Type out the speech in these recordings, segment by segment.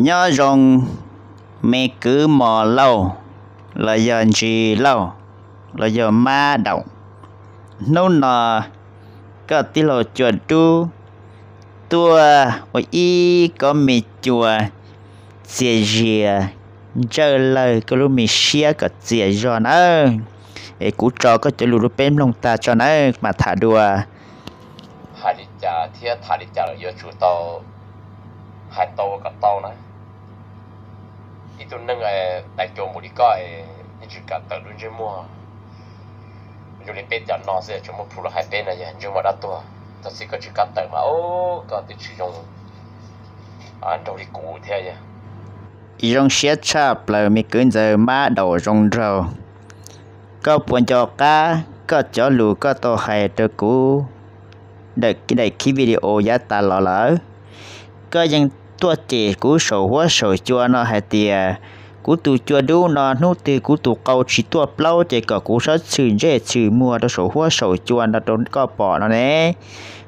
Nyob zoo me kwv Mos Lauj, los yog Ntsis Lauj, los yog Mab Daum. Hnub no koj tij laug Cua Dub tuaj ua ib kob me cua txias zias ntsawj lawg koj lub me siab kom txias zog nawb. Es kuv tso koj cov lus rau peb mloog tag tso nawb mam tham dua. Hais li cas thiab tham li cas lawm yuav tsum tau hais tau kom tau na. Ib tug neeg dai cua npaum li koj, yeej tsis kam tawm lub ntsej muag zoo li peb cov no xwb, tsuas muaj plhu los hais peb no yog ntsej muag dab tuag. Txog txij koj tsis kam tawm mas, o, koj twb tsis zoo nraug li kuv thiab yog. Zoo siab tshaj plaws me kwv ntxawg Mab Daum zoo nraug. Koj puas nco qab koj cov lus koj tau hais rau kuv daim khib video yav tas los lawm? Koj yeej tuaj cem kuv saum huab saum cua no hais tias kuv tus Cua Dub no hnub twg kuv tus qau tsis tuaj plaub ces kom kuv txhob tshwm ntsej tshwm muag rau saum huab saum cua no rau koj pom no ne.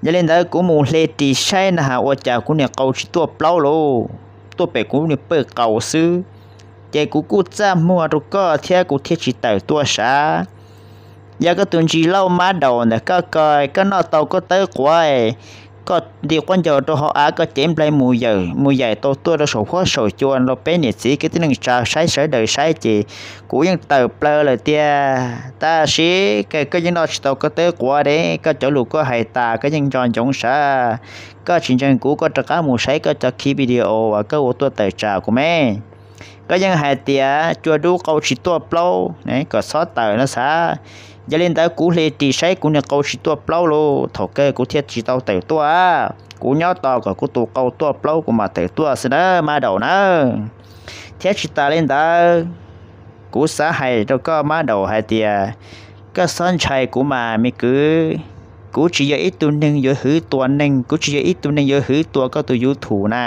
Yog li ntawd kuv mus hle ris saib na has ua cas kuv niag qau tsis tuaj plaub lauj, tuaj pem kuv niag pawj qau xwb. Ces kuv kuj txaj muag rau koj thiab kuv thiaj tsis tawm tuaj sav. Yog koj tus Ntsis Lauj Mab Daum ntawm koj ko, koj noj tau koj tawb quav, koj nti quab ncaug rau hauv av koj cev nplai mus yaim tau tuaj rau saum huab saum cua rau peb niam txiv kwv tij neej tsa saib sawv daws saib ces kuv yeej tawm plaws lawm tiag. Tab sis kawg koj yeej noj tsis tau koj tawb quav de, koj cov lus koj hais tas koj yeej nco ntsoov sav. Koj tsis ntseeg kuv koj rov qab mus saib koj cov khib video uas koj ua tuaj tawm tsam kuv me. Koj yeej hais tias Cua Dub qau tsis tuaj plaub, kom txhob tawm no xav. Yog li ntawd kuv hle ris saib kuv niag qau tsis tuaj plaub lauj, thaum kawg kuv thiaj tsis tau tawm tuaj. Kuv nyob tos kom kuv tus qau tuaj plaub kuv mam tawm tuaj xwb na Mab Daum na. Thiab tsis tas li ntawd, kuv xav hais rau koj Mab Daum hais tias koj txhob ntshai kuv mas me kwv. Kuv tsis yog ib tug neeg yuav hwv tua neeg, kuv tsis yog ib tug neeg yuav hwv tua koj tus YouTube na.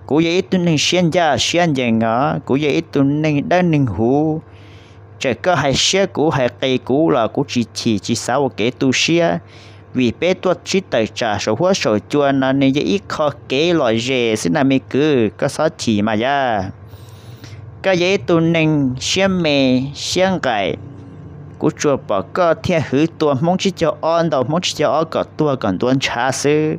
Kuv yog ib tug neeg siab ncaj siab ncees os, kuv yog ib tug neeg dawb neeg huv. Txawm koj hais siab kuv hais qis kuv los kuv tsis chim tsis xav ua kev tu siab, vim peb tuaj sib tawm tsam saum huab saum cua no nws yog ib qho kev lom zem xwb na me kwv, koj txhob chim mas yog. Koj yog ib tug neeg siab me siab nqaim, kuv tsuas pom koj thiaj hwv tua Hmoob tsib caug ob, ntaus Hmoob tsib caug ob kom tuag kom ntuav ntshav xwb.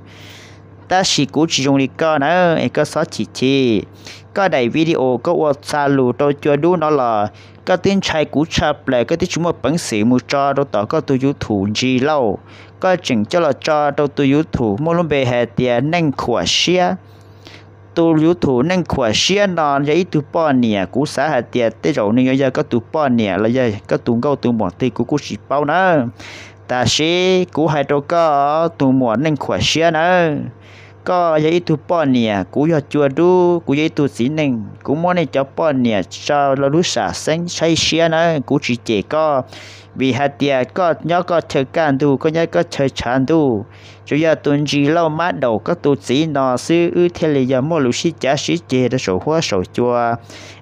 Tab sis kuv tsis zoo li koj na, es koj txhob chim chim. Koj daim video koj ua xa lus rau Cua Dub no los koj twb ntshai kuv tshaj plaws, koj twb tsis muaj peev xwm mus tso rau tom koj tus YouTube Ntsis Lauj. Koj tseem coj los tso rau tus YouTube muaj lub npe hais tias Neej Khuam Siab. Tus YouTube Neej Khuam Siab no yog ib tug poj niam, kuv xav hais tias tej zaum nws yuav yog koj tus poj niam los yog koj tus nkauj tus muam twg kuv kuj tsis paub na. Tab sis kuv hais rau koj tus muam Neej Khuam Siab nawb, koj yog ib tug poj niam, kuv yog Cua Dub, kuv yog ib tug txiv neej, kuv muab nej cov poj niam tso rau lub sam xeeb saib siab nawb, kuv tsis cem koj. Vim hais tias koj nyob koj chaw kaj ntug, koj nyob koj chaw tshav ntuj, tsuas yog tus Ntsis Lauj Mab Daum koj tus txiv no xwb wb thiaj li yog muaj lus sib cav sib ceg rau saum huab saum cua.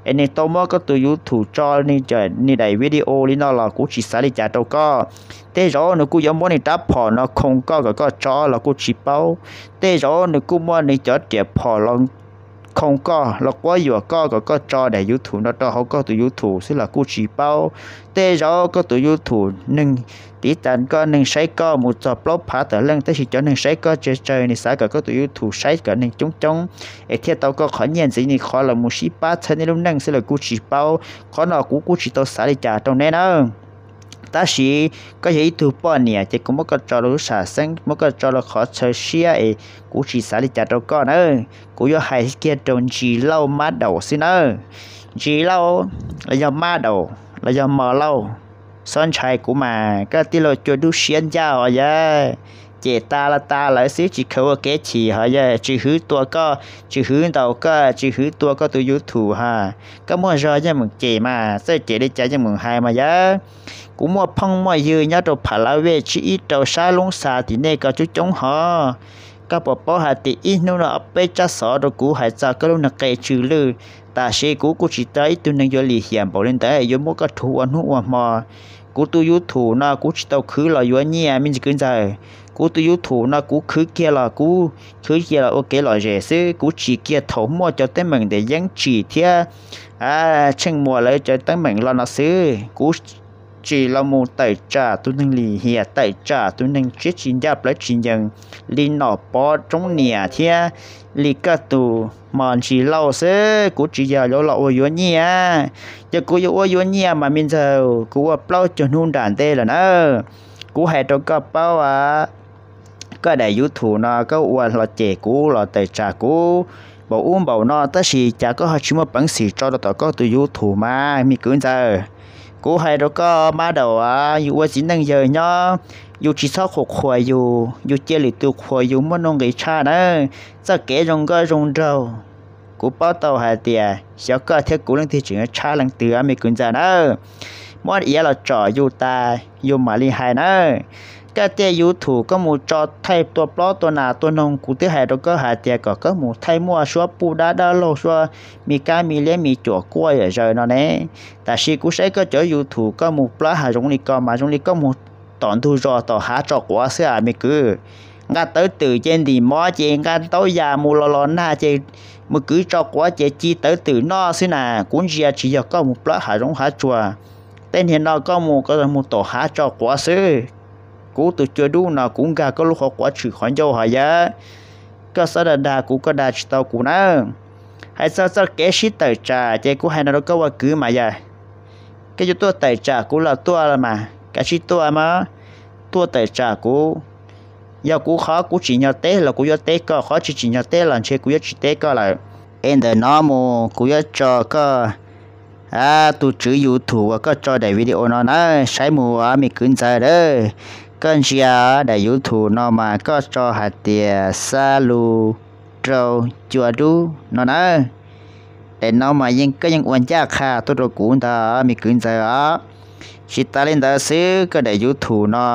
Es nws tau muab koj tus YouTube tso nws daim video li no los kuv tsis xav li cas rau koj. Tej zaum nws kuj yuav muab nws rab phom no khoo koj kom koj tso los kuj tsis paub. Tej zaum nws kuj muab nws cov riam phom los khoo koj los quab yuam koj kom koj tso daim YouTube no rau hauv koj tus YouTube xwb los kuj tsis paub. Tej zaum koj tus YouTube neeg tiv tas koj, neeg saib koj mus txog plaub phav tawm leej, tab sis cov neeg saib koj tsawg tsawg, nws xav kom koj tus YouTube saib kom neeg coob coob, es thiaj tau koj qhov nyiaj ntxiv, nws qhov los mus sib pab txhawb nej lub neej xwb los kuj tsis paub. Qhov no kuv kuj tsis tau xav li cas rau neb nawb. Tab sis koj yog ib tug poj niam ces kuv muab koj tso rau lub sam xeeb, muab koj tso rau qhov chaw siab es kuv tsis xav li cas rau koj nawb. Kuv yuav hais kiag rau Ntsis Lauj Mab Daum xwb nawb. Ntsis Lauj los yog Mab Daum los yog Mos Lauj, txhob ntshai kuv mas, koj tij laug Cua Dub siab ncaj os yawg. Cem tas los tas lawm xwb, tsis khaws ua kev chim hos yawg. Tsis hwv tua koj, tsis hwv ntaus koj, tsis hwv tua koj tus YouTube hos. Koj muaj zog yeej meem cem mas, txawj cem li cas yeej meem hais mas yawg. Kuv muaj phooj muaj ywg nyob rau Pha La Vej tsib ib rau sab Loob Xa tim nej ko coob coob hos. Koj puas paub hais tias ib hnub no ob peb tsab xov rau kuv hais txog koj lub neeg qe tsw lwj, tab sis kuv kuj tsis tau ib tug neeg yuav lim hiam npaum li ntawd yuav muab koj rhuav ua hnub ua hmo. Kuv tus YouTube no kuv tsis tau khwv los yuav nyiaj me ntsis kwv ntxawg. Kuv tus YouTube no kuv khwv kiag los kuv khwv kiag los ua kev lom zem xwb, kuv tsim kiag thaum muaj cov teeb meem ntawm Yeeb Tsim thiab Tsheej Muas lawv cov teeb meem los no xwb. Kuv tsis los mus tawm tsam tus neeg lim hiam, tawm tsam tus neeg siab tsis ncaj plawv tsis ncees li Nom Pov Roob Niam thiab li koj tus Mos Ntsis Lauj xwb. Kuv tsis yog yuav los ua yuav nyiaj. Yog kuv yuav ua yuav nyiaj mas me ntxawg, kuv ua plaub caug hnub nram ntej lawm na. Kuv hais rau koj paub, koj daim YouTube no koj ua los cem kuv los tawm tsam kuv npaum ub npaum no, tab sis cas koj ho tsis muaj peev xwm tso rau tom koj tus YouTube mas me kwv ntxawg. Kuv hais rau koj Mab Daum, yus ua txiv neej yawg nyob, yus tsis txhob qhuas qhuas yus, yus cia lwm tus qhuas yus muaj nuj nqis tshaj nawb. Txoj kev zoo nkauj zoo nraug, kuv paub tau hais tias xyov koj thiab kuv leej twg tseem tshab leej twg me kwv ntxawg nawb. Muab iav los tsom yus tas yus mam li hais nawb. Koj tej YouTube koj mus tso thaij tua plaub tua nas tua noog, kuv twb hais rau koj hais tias kom koj mus thaij muaj suab puj dab dab laug suab me kab me liab me cuam quaj yam zaws no ne. Tab sis kuv saib koj cov YouTube koj mus plab hav zoov li ko mas zoo li koj mus tom ntug zos tom hav tso quav xwb a me kwv. Nqa tawv twm ces ntim mov ces nqa ntaub yas mus los los nag ces mus kwv tso quav ces ci tawv twm noj xwb na. Kuv ntsia tsis yog koj mus plab hav zoov hav tsuag. Tej niag no koj mus koj mus tom hav tso quav xwb. Kuv tus cua dub no kuv nkag koj lub qhov quav tshwm qhov ncauj hos yawg. Koj xav dag dag kuv koj dag tsis tau kuv nawb. Hais txog txoj kev sib tawm tsam ces kuv hais no rau koj ua kwv mas yawg, koj yuav tuaj tawm tsam kuv los tuaj mas kav tsij tuaj mas, tuaj tawm tsam kuv. Yog kuv qhov kuv tsim nyog teb los kuv yuav teb koj, qhov tsis tsim nyog teb los ntshe kuv yuav tsis teb koj lawm. Es ntawm no mus kuv yuav tso koj tus tswv YouTube uas koj tso daim video no na, saib mus me kwv ntxawg a. Koj ntsia daim YouTube no mas koj tso hais tias xa lus rau cua dub no na. Daim no mas yeej koj yeej ua ncaj qha tuaj rau kuv ntag me kwv ntxawg os. Tsis tas li ntawd xwb koj daim YouTube no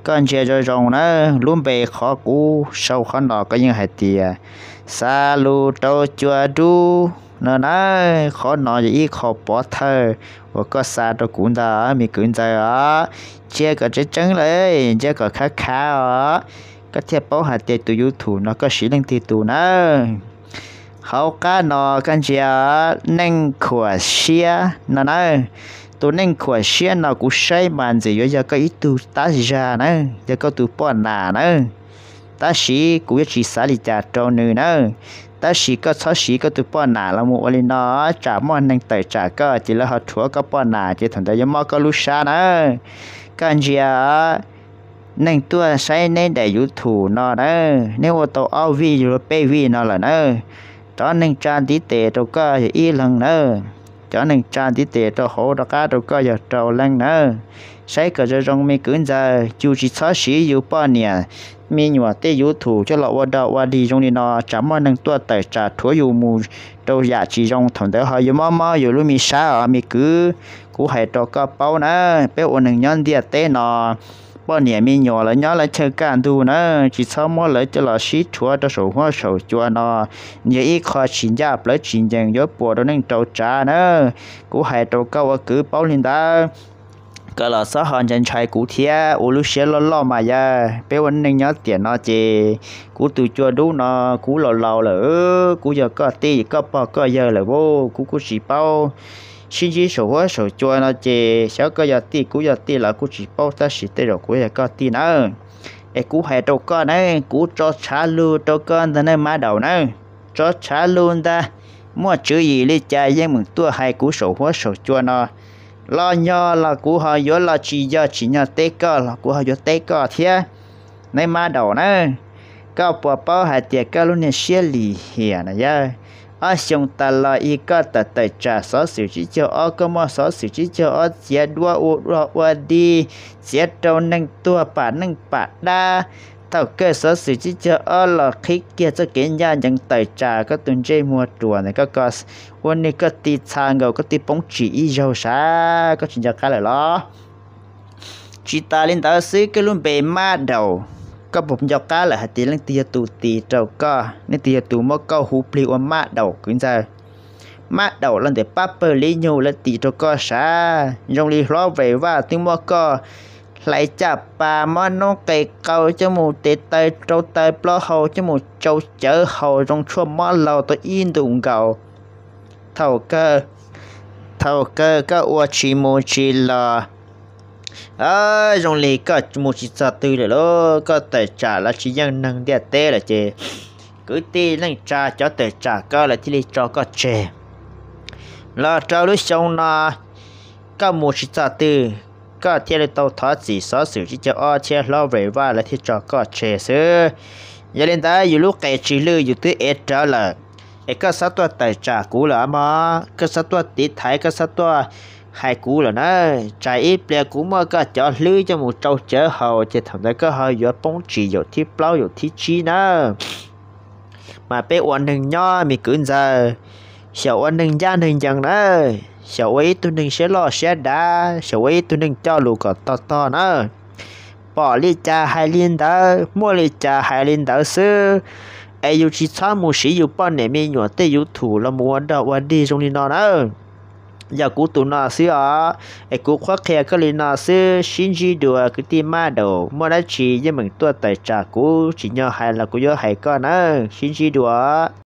koj ntsia zoo zoo na, lub npe qhov kuv sau qhov no koj yeej hais tias xa lus rau cua dub no na. Qhov no yog ib qho pov thawj uas koj xa rau kuv ntag me kwv ntxawg os. Ntsia kom tseeb tseeb lawm, ntsia kom khav khav os, koj thiaj paub hais tias tus YouTube no koj siv leej twg tus nawb. Hauv qab no koj ntsia, Neej Khuam Siab no na. Tus Neej Khuam Siab no kuv saib mas ntxim yuav yog koj ib tug tab zag na, yog koj tus poj nam na. Tab sis kuv yuav tsis xav li cas rau nws na. Tab sis koj txhob siv koj tus poj nam los mus ua li no, tsam muaj neeg tawm tsam koj ces lawv ho rhuav koj poj nam ces thaum ntawd yuav mob koj lub sab na. Koj ntsia, neeg tuaj saib neb daim YouTube no na, neb ua tau ob vij yuav luag peb vij no lawm na. Cov neeg tsa ntiv tes rau koj yog ib leeg na. Cov neeg tsa ntiv tes rau hauv rov qab rau koj yog rau leej na. Saib kom zoo zoo me kwv ntxawg, yus tsis txhob siv yus poj niam me nyuam tej YouTube coj los ua dog ua dig zoo li no, tsam muaj neeg tuaj tawm tsam rhuav yus mus rau yam tsis zoo, thaum ntawd ho yuav mob mob yus lub me sab os me kwv. Kuv hais rau koj paub na, peb ua neeg nyob ntiaj teb no, poj niam me nyuam lawv nyob lawv chaw kaj ntug na, tsis txhob muab lawv coj los sib rhuav rau saum huab saum cua no. Nws yog ib qho tsis ncaj plawv tsis ncees yuav puas rau neej rau tsav na. Kuv hais rau koj ua kwv paub li ntawd, koj los txhob ho ntshai ntshai kuv thiab, ua lub siab loj loj mas yawg. Peb ua neej nyob tiam no ces kuv tus cua dub no kuv laus laus lawm, kuv yog koj tij koj pog koj yawg lawm as, kuv kuj tsis paub sib ntsib saum huab saum cua no ces xyov koj yog tij kuv yog tij los kuj tsis paub, tab sis tej zaum kuv yog koj tij nawb. Es kuv hais rau koj na, kuv tso tshav lug rau koj ntag nawb Mab Daum na, tso tshav lug ntag. Muaj tswv yim li cas yeej meem tuaj hais kuv saum huab saum cua no. Los yog los kuv ho yuav los tsis yog tsim nyog teb koj los kuv ho yuav teb koj thiab nawb Mab Daum na. Koj puas paub hais tias koj lub niag siab lim hiam na yawg, ob xyoo tas los ib koj tawm tawm tsam xov xwm tsib caug ob, koj muaj xov xwm tsib caug ob txiav duab ua dog ua dig, txiav rau neeg tuag pam neej pam dab. Thaum kawg xov xwm tsib caug ob los qhib kiag txoj kev ncaj ncees tawm tsam koj tus ntsej muag ruam ntawd, koj ua nws koj tij txha nkaus koj tij poob tsim ib zaug sav, koj tsis nco qab lawm los? Tsis tas li ntawd xwb, koj lub npe Mab Daum, koj puas nco qab lawm hais tias leej twg yog tus tis rau koj, leej twg yog tus muab koj hu plig ua Mab Daum kwv ntxawg? mab daum los ntawm pab pawg Li Nyug lawv tis rau koj sav. Zoo li hlob Vam Vaj twb muab koj hlais caj pas, muab noob qes qau coj mus tes taw rau taw, plaub hau coj mus tsau cawv haus zoo tshuaj mob laug tau ib ntus nkaus. Thaum kawg, thaum kawg koj ua tsis mus tsis los. Zoo li koj mus tsis txog twg lawm lauj, koj tawm tsam los tsis yeej neeg ntiaj teb lawm ces kwv tij neej tsa cov tawm tsam koj lawv thiaj li tso koj tseg. Los rau lub xyoo no koj mus tsis txog twg, koj thiaj li tau thov txim xov xwm tsib caug ob thiab hlob Vam Vaj lawv thiaj tso koj tseg xwb. Yog li ntawd yus lub qes tsis lwj yus twb ev rawv lawm, es koj txhob tuaj tawm tsam kuv lawm mog, koj txhob tuaj tiv thaiv, koj txhob tuaj hais kuv lawm na. Tsam ib pliag kuv muab koj cov hlwb coj mus tsau cawv haus ces thaum ntawd koj ho yuav poob tsis yaum thib plaub yaum thib tsib na. Mas peb ua neeg nyob me kwv ntxawg, xyaum ua neeg ncaj neeg ncees na, xyaum ua ib tug neeg siab loj siab dav, xyaum ua ib tug neeg coj lus kom tog tog na. Pom li cas hais li ntawd, muaj li cas hais li ntawd xwb. Es yus tsis txhob mus siv yus poj niam me nyuam tej YouTube los mus ua dog ua dig zoo li no na. Yog kuv tus no xwb os, es kuv qhuab qhia koj li no xwb, sib ntsib dua kwv tij mab daum, muaj dab tsi yeej meem tuaj tawm tsam kuv, tsim nyog hais los kuv yuav hais koj na, sib ntsib dua.